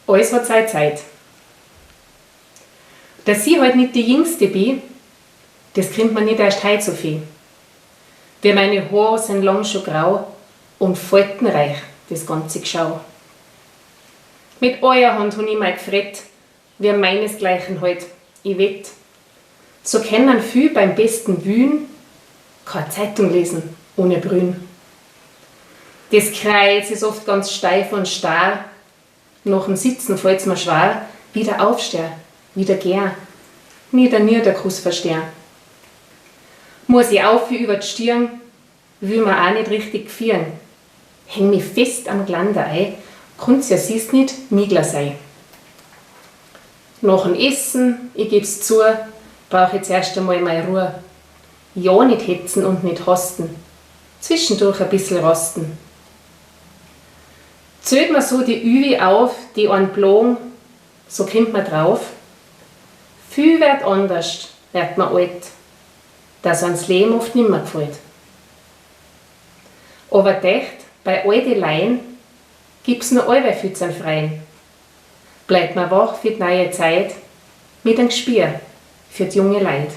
Ois hot sei Zeit. Dass i hoit nit die Jüngste bi, des kimmt mir nit erst heit so vir. Wie meine Hoor sind lang scho grau und faltenreich des ganze Gschau. Mit euer Hand hon i mei gfret, wie meinesgleichen heut, i wett. So kennen viel beim besten Wühn keine Zeitung lesen ohne Brünn. Des Kreuz ist oft ganz steif und starr, nach dem Sitzen fällt's mir schwer, wieder aufsteh, wieder geh, nieder nieder Kuss versteh. Muss ich auf über die Stirn, will mir auch nicht richtig gfieren. Häng mich fest am Glander ei, kunnt's ja siehst nicht migler sei. Nach dem Essen, ich geb's zu, brauch ich zuerst einmal mei Ruhe. Ja, nicht hetzen und nicht hasten, zwischendurch ein bissl rasten. Zählt man so die Üwi auf, die an plagen, so kimmt man drauf. Viel wird anders, wird man alt, dass ans Leben oft nimmer gefällt. Aber dächt, bei all die Lein gibt's nur allweil viel zum Freien. Bleibt man wach für die neue Zeit, mit einem Gspier für die junge Leid.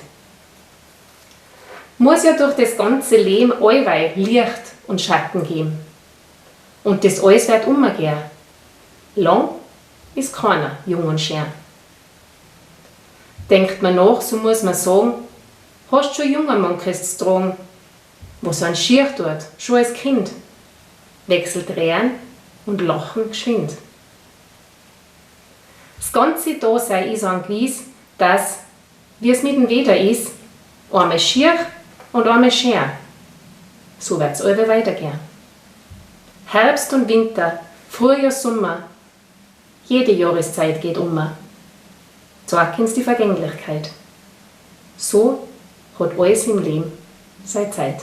Muss ja durch das ganze Leben allweil Licht und Schatten geben. Und das alles wird umgehen. Lang ist keiner jung und schön. Denkt man nach, so muss man sagen, hast schon junger Mann tragen, was ein schier tut, schon als Kind. Wechselt Tränen und Lachen geschwind. Das ganze Dasein ist angewiesen, dass, wie es mit dem Wetter ist, einmal schier und einmal schön. So wird's allweil weitergehen. Herbst und Winter, Frühjahr, Sommer, jede Jahreszeit geht um. Zeigt uns die Vergänglichkeit. So hat alles im Leben seine Zeit.